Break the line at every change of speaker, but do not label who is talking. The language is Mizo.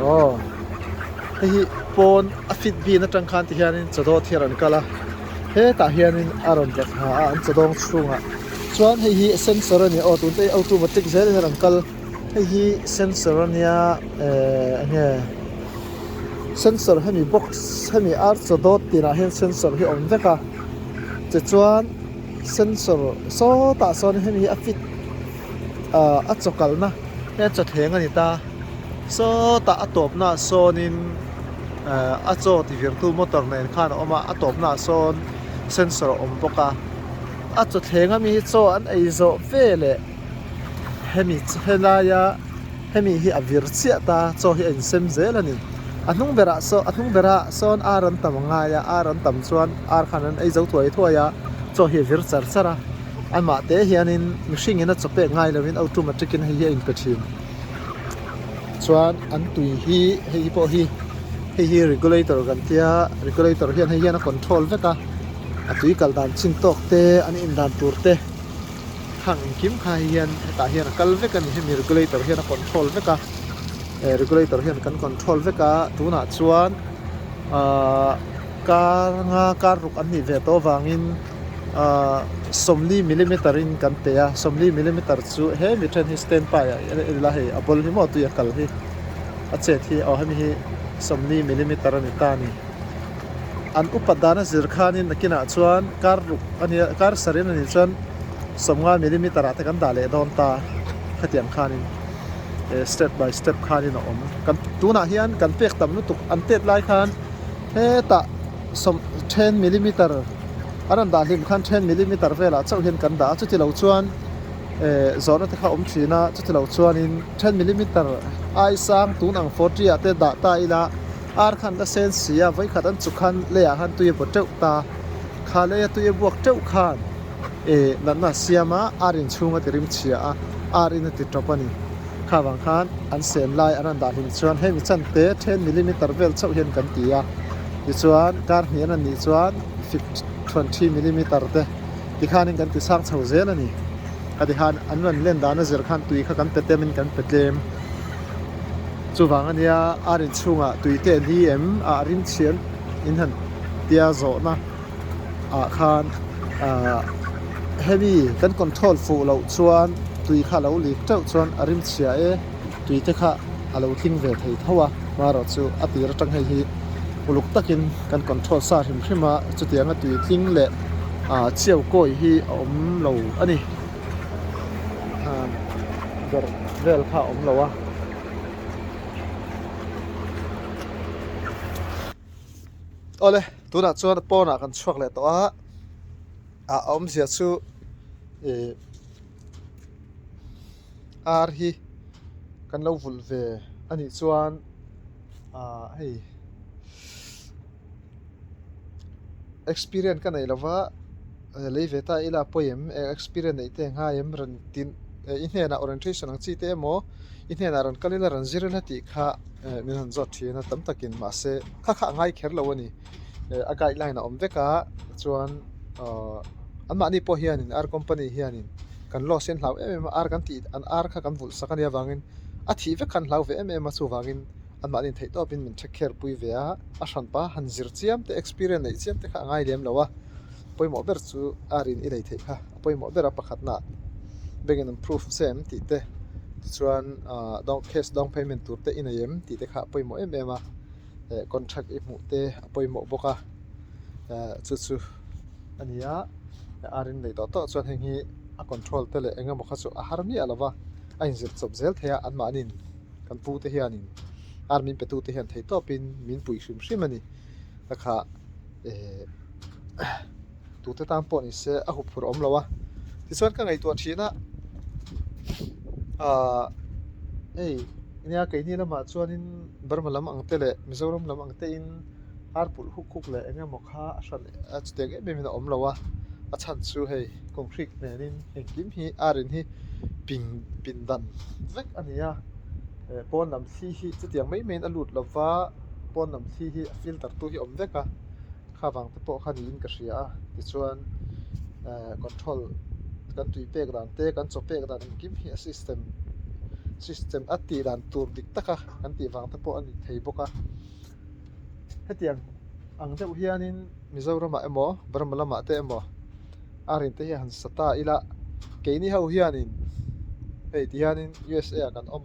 Aw hei hi pawn a fit bin atang khan ti hianin chaw dawt hi a rawn kal a hetah hianin a rawn tla thla a an chaw dawng chhungah chuan hei hi sensor a ni a aw tun te hi automatic zelin a rawn kal hei hi sensor a nia ehh enge sensor hemi box hemi ar chaw dawt tinah hian sensor hi a awm vek a tichuan sensor sawtah sawn hemi hi a fit ah a chaw kalna he chaw thleng a ni ta sawtah a tawpna ah sawnin eh a chaw ti virtu motor nen khan a awm a a tawpna ah sawn sensor a awm bawk a a chaw thleng ami hi chaw an ei zawh veleh hemi helaia hemi hi a vir chiah ta chaw hi a insem zel a ni a hnung berah saw a hnung berah sawn ar an tam a ngai a ar an tam chuan ar khan an ei zo thuai thuai a chaw hi a vir char char a. Amah te hianin mihringin a chaw pek ngai lovin automatic in hei hi a inpe thin. Chuan an tui hi hei hi pawh hi hei hi regulator kan tia regulator hian hei hian a control vek a a tui kal dan chin tawk te an in dan tur te khang engkim kha hei hian hetah hian a kal vek a ni hemi regulator hian a control vek a eh regulator hian kan control vek a tunah chuan ahh kar nga kar ruk an nih ve tawh avangin. Ahh 40 millimeter in kan pe a 40 millimeter chu hemi then hi stand by ah en ila hei a ball hi maw tui a kal hi a chet hi aw hemi hi 40 millimeter a ni ta a ni an upat dan a zir khanin nakinah chuan kar ruk a nia kar sarih a nih chuan 50 millimeter ah te kan dah leh dawn ta khatiang khanin eh step by step khanin a awm kan tunah hian kan pek tam lutuk an tet lai khan hetah sawm then millimeter a rawn dah hlim khan then millimeter velah chauh hian kan dah a chuti lo chuan eh zawhna te kha a awm thin a chuti lo chuanin then millimeter ai sang tun ang 40 ah te dah ta ila ar khan la sen si a vawikhat an chuk khan leiah khan tui a baw teuh ta kha leia tui a buak teuh khan eh natna a siam a ar inchhung a ti rim chhia a ar in a ti tawp a ni. Kha vang khan an sem lai an rawn dah hlim chuan hemi chan te then millimeter vel chauh hian kan ti a, tichuan kar hnih an rawn nih chuan 23 millimeter te tikhanin kan ti sang chho zel a ni. A ti khan an rawn len dan a zir khan tui kha kan pe tem in kan pe tlem. Chuvang a nia ar inchhungah tui te li em ah rimchhian in han tia zawhna. ah khan ahh hemi kan control fuh loh chuan tui kha a lo lik teuh chuan a rim chhia e tui te kha a lo tling ve thei tho a amaherawh chu a tir atang hei hi uluk takin kan control sa hrim hrim a chutianga tui tling leh ah chiau kawi hi a awm lo a ni ah ber vel kha a awm lo a. Awle tunah chuan pawnah kan chhuak leh tawh a a awmzia chu ih ar hi kan lo vulh ve a nih chuan ah hei experience ka nei lova lei ve ta ila pawi em experience neih te a ngai em rawn tin i hnenah orientation ang chi te emaw i hnenah rawn kal ila rawn zir ila tih kha min rawn zawt thin a tam takin mahse kha kha a ngai kher lo a ni a guideline a awm vek a chuan ahh anmahni pawh hianin ar company hianin kan loss hi an hlau em em a ar kan tih an ar kha kan vulh sak a nih avangin a thih vek kha an hlau ve em em a chuvangin anmahni theih tawpin min take care pui ve a a hranpa han zir chiam te experience neih chiam te kha a ngai lem lo a pawimawh ber chu ar in i lei theih kha a pawimawh ber a pakhatnaah bank in an proof che em tih te tichuan ahh down cash down payment tur te i nei em tih te kha a pawimawh em em a eh contract i hmuh te a pawimawh bawk a eh chu chu a ni a ar in neih tawh tawh chuan heng hi a control te leh eng emaw kha chu a har miah lo va a inzir chawp zel thei a anmahniin kan pu te hianin ar min pe tu te hian thei tawpin min pui hrim hrim a ni ta kha eh tute tan pawh ni se a hup phur awm lo a tichuan ka ngaihtuah thin a ahh hei nia keini lamah chuanin Burma lam ang te leh Mizoram lam ang te in ar pulh huk huk leh eng emaw kha a hran a chutiang em em in a awm lo a a chhan chu hei concrete hmelin engkim hi ar in hi ping pindan vek a ni a eh pawn lam thli hi chutiang mai maiin a lut lo va pawn lam thli hi a filter tu hi a awm vek a kha vang te pawh kha niin ka hria a tichuan eh control kan tui pek dan te kan chaw pek dan engkim hi a system. System a tih dan tur dik taka kan tih vang te pawh a ni thei bawk a. Hetiang ang deuh hianin Mizoramah emaw Burma lamah te emaw ar in te hi han sa ta ila keini ho hianin hei ti hianin USA ah kan awm a.